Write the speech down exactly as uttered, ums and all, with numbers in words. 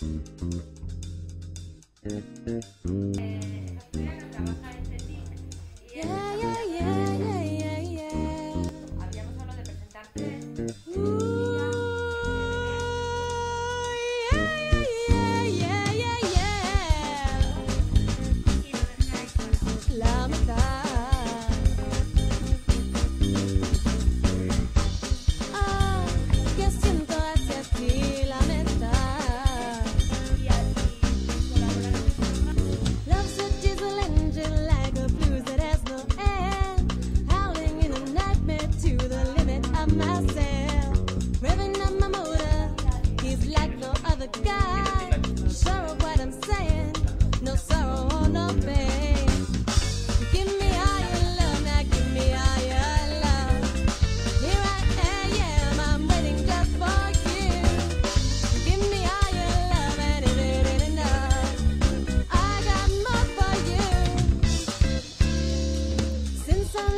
Eh, esta estudiante trabaja este tip y él... Yeah, yeah, yeah, yeah, yeah, yeah. Habíamos hablado de presentar tres. Ooh, yeah, yeah, yeah, yeah, yeah, yeah. Y lo dejé ahí sola. La mitad. Ah, que siento hacia ti la mitad. Love's a diesel engine like a blues that has no end. Howling in a nightmare to the limit of myself. Revving up my motor, he's like no other guy. Sure of what I'm saying, no sorrow or no pain. Give me all your love, now give me all your love. Here I am, I'm waiting just for you. Give me all your love, and if it ain't enough, I got more for you. Since I'm